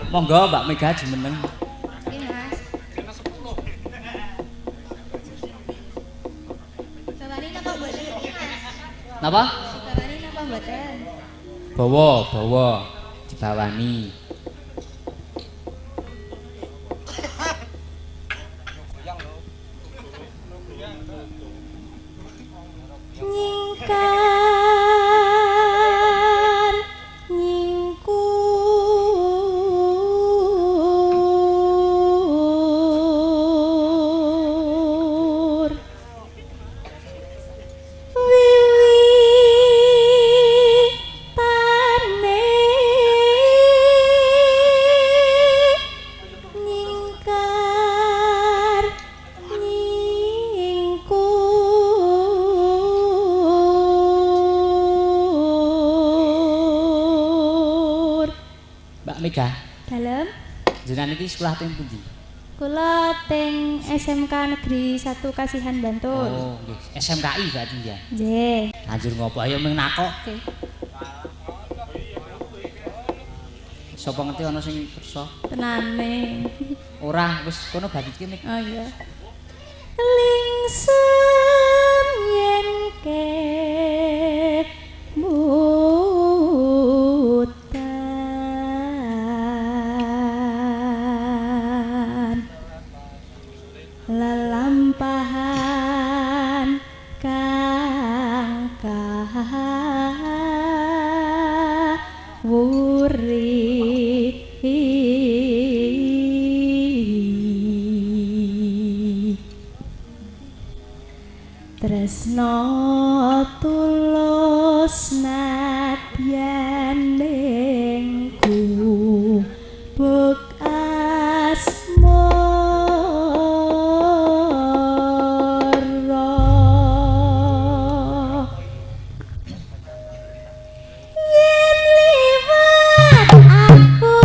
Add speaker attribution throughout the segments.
Speaker 1: Monggo Mbak Mega jumeneng.
Speaker 2: Nggih, Mas. Bawani napa mboten iki, Mas?
Speaker 1: Napa?
Speaker 2: Bawani napa mboten?
Speaker 1: Bawa, bawa. Dibawani.
Speaker 2: Nyingkar nyingkur wiwitane nyingkar nyingkur.
Speaker 1: Mbak Mega,
Speaker 2: Dalem
Speaker 1: jenengan iki sekolah teng pundi?
Speaker 2: Kula teng SMK Negeri 1 Kasihan Bantul.
Speaker 1: Oh, nggih. SMKI berarti ya.
Speaker 2: Nggih.
Speaker 1: Lanjut ngopo ayo ming nakok.
Speaker 2: Oke.
Speaker 1: Sapa ngerti ana sing kersa?
Speaker 2: Tenane.
Speaker 1: Ora, wis kono bagi iki mik.
Speaker 2: Oh iya. Lingsem yen kemutan lelampahan kang kawuri tresno tulus nadyan ning gubuk asmara. Yen liwat aku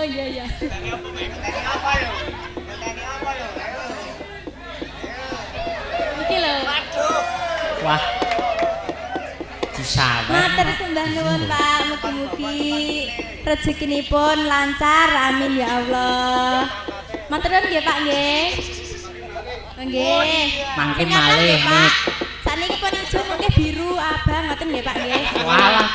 Speaker 2: Oh iya iya. Iki lho.
Speaker 1: Wah. Disawer.
Speaker 2: Matur sembah nuwun Pak, mugi-mugi rezekinipun lancar, amin ya Allah. Matur nuwun nggih Pak nggih. Nggih.
Speaker 1: Mangke
Speaker 2: Sing kathah
Speaker 1: malih,
Speaker 2: nggih, Pak.
Speaker 1: Mik.
Speaker 2: Sakniki pun ijo mengke biru abang ngoten nggih Pak nggih.
Speaker 1: Walah.